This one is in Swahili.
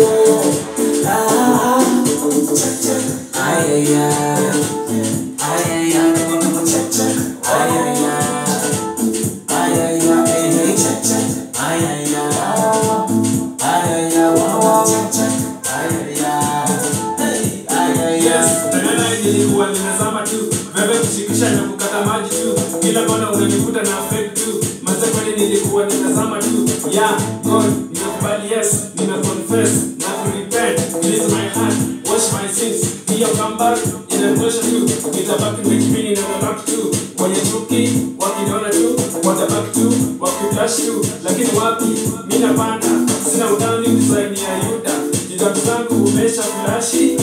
ay, ah, check check, ay ay ay, ay ay ay, come on come on, check check, ay ay ay, ay ay ay, hey hey, check check, ay ay ay, ay ay ay, wow wow, check check, ay ay ay, hey, ay ay ay. Yes, tanana nilikuwa nimezama tu, wewe kushikisha na kukata maji tu, kila kona unanikuta na fake tu, maze kweli nilikuwa nimezama tu. Yeah, God, nimekubali, yes, nimeconfess na kurepent, cleanse my heart, wash my sins. Hiyo comeback inatosha tu, nitabaki nimejipini na nabaki tu, wenye chuki wakiniona tu, watabaki tu, wakiflash tu, lakini wapi, mi napanda, sina utani design ya Yuda, kitabu zangu umesha flashi,